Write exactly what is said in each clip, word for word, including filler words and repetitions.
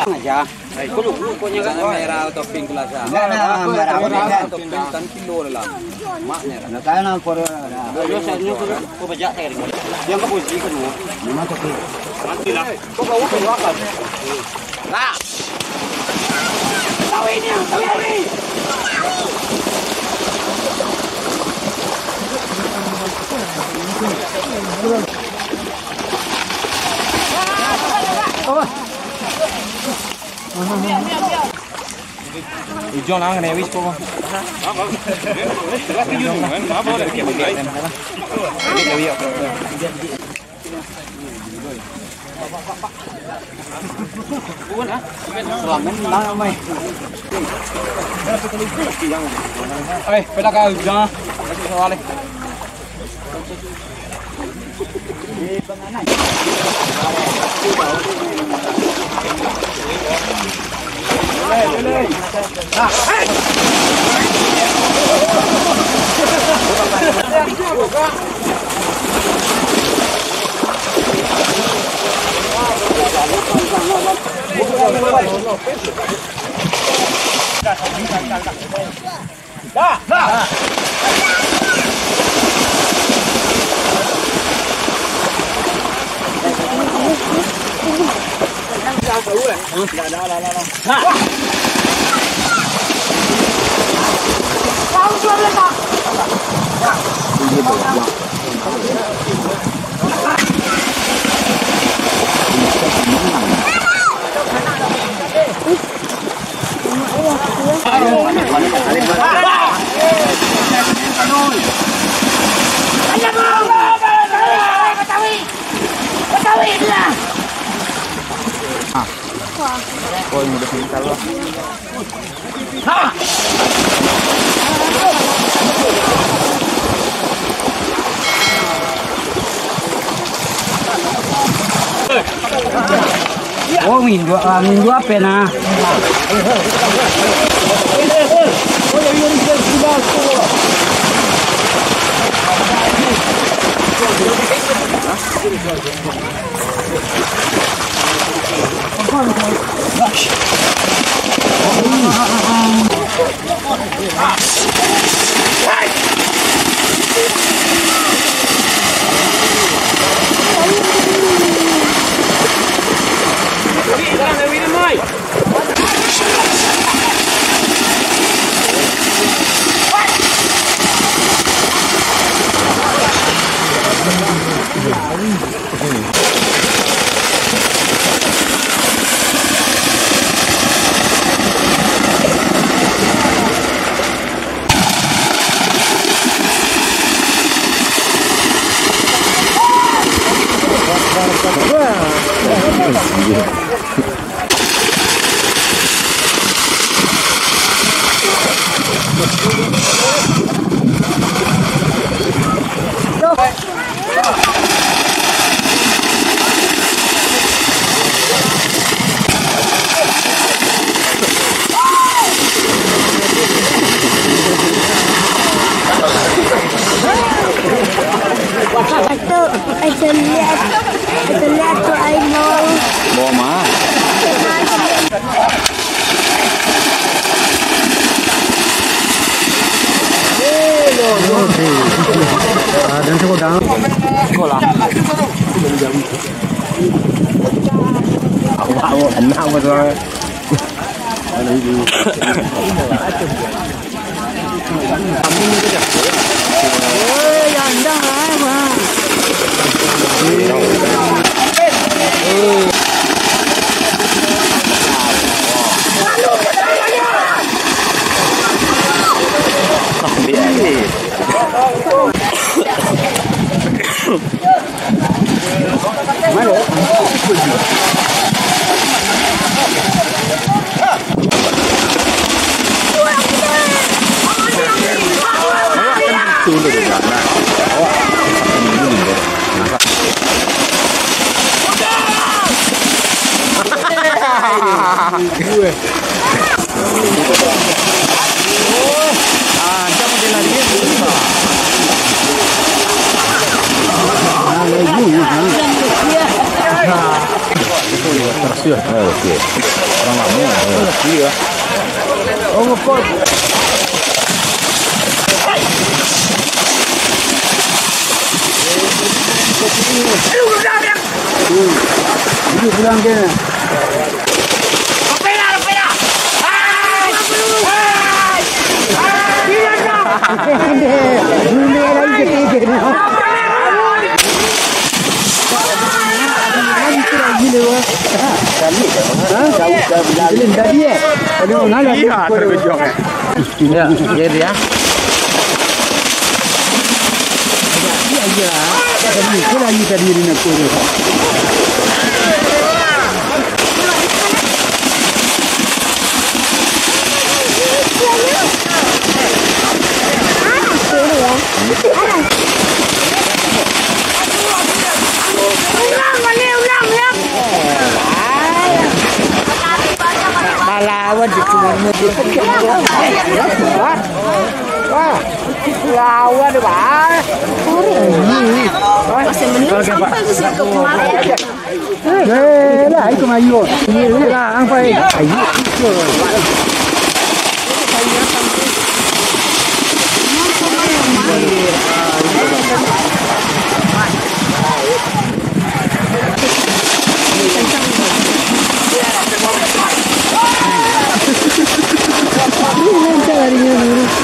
Aja. Sana merah atau pink lah, Sa. Enggak, enggak, merah. Merah atau pink, tan kilo lah. Mak merah. Nah, saya nak korea. Nah. Yo, saya nyuruh kau bajak saya. Dia enggak posisi kan, ya? Memang tapi. Nanti lah. Kau bawa keluar kan? Nah. Tahu ini, tahu ini. Ujung lah, kena wis kok. Ujung lah. Eh, peda ka ujung ah. Soal eh. Oh, minjua, ah, minjua apo nah? Itu, itu lihat, itu lihat tuh, I know. Bawa mah. Ah, dan siko dang. Siko lah. Awak, awak, anak awak tu. Iya, terkejut. Ya, jadi ya. Balawan di sumur. Wah, wah, lawan, Pak. Masih mending sampai ke situ kemarin. Eh, lah, itu mayu. Iya, lah, ang pai. Ayo.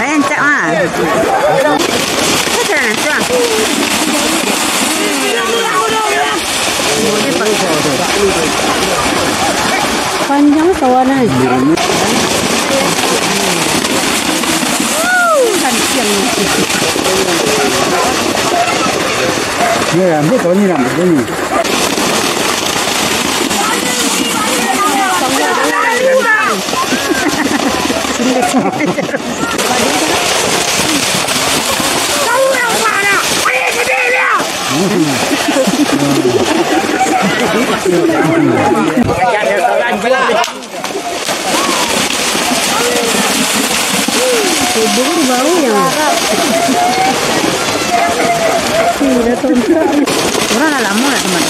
Rancak, ah. Rancak, ah. Panjang kawan ai. Ya, ambil kawan ni, ambil kawan ni. Tubuh tu bau ya. Ih, dah tonton. Orang dah lama nak teman.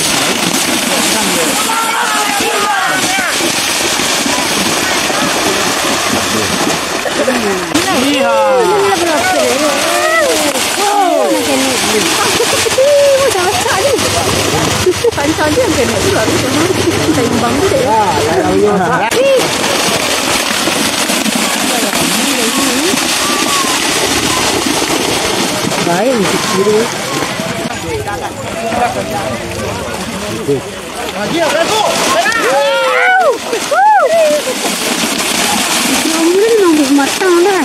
Iya. Macam-macam je. Pancang je yang kena tu lah. Seimbang tu dek. Baik, kecil. Matang dah.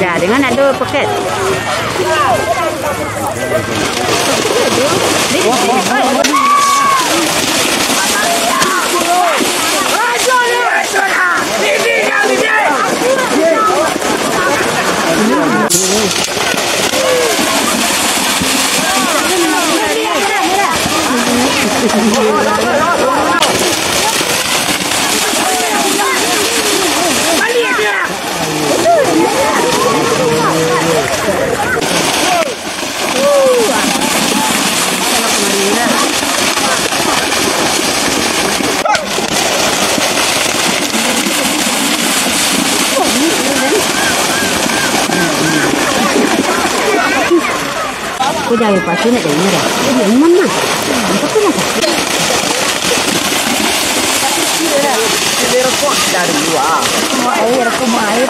Ya, dengan ado paket. Udah, ya, pasti nak jadi murah. Jadi aman lah. Apa tu lah? Air, aku mau air.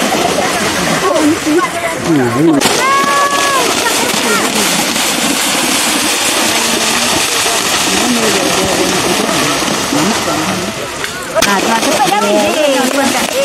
Ah, cepat, cepat, Dawi. Eh, eh, eh. Cepat, cepat, cepat, cepat.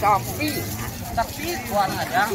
Tapi, tapi, Tuan Adang.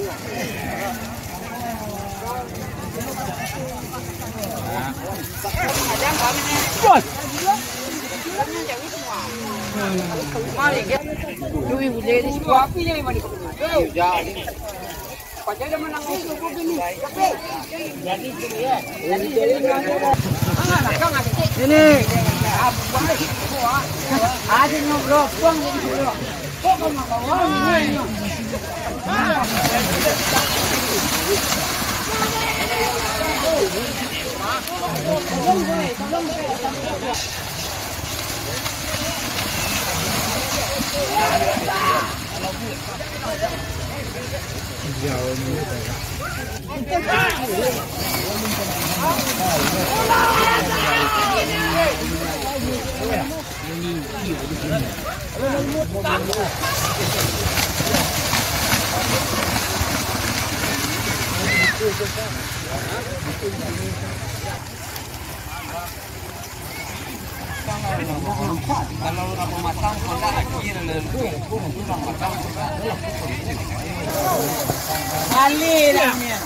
Balik dah, Min.